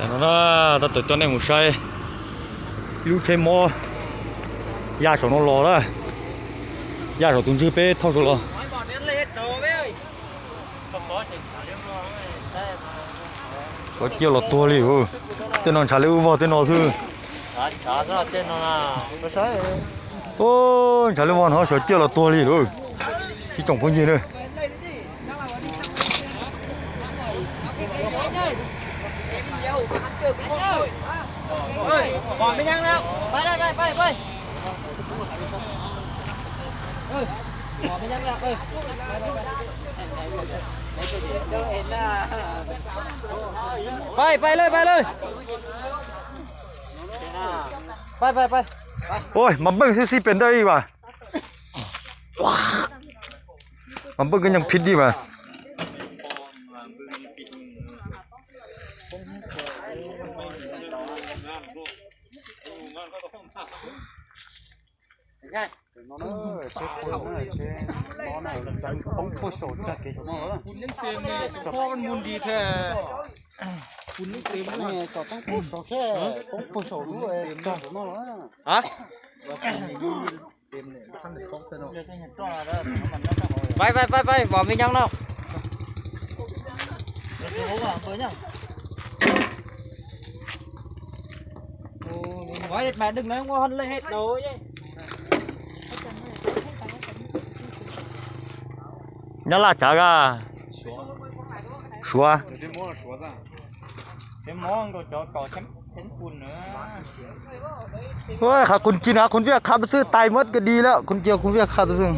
No na, tab tom coj nej mus saib ib lub tsheb mob ya saum no los na, ya saum tus ntswg peb thauj saud los. Xyov ciaj los tuag li. Tej no ntshav li wb vog tej no xwb. Ntshav li vog no xyov ciaj los tuag li lawm. Ib tsoom phooj ywg na. Pais, pais lawm, pais lawm. Pais, pais, pais. Oj, mas npej xwb xij pem ntawd ib vas. Mas npej koj nyeej phij dib mas. Pais, pais, pais, pais, vòm vi nyob no. Nyob laj tsav a. Suav. Qhov khun ci no qhov khun viaj khab xwb, tais mab ka di lawm, khun ci khun viaj khab xwb.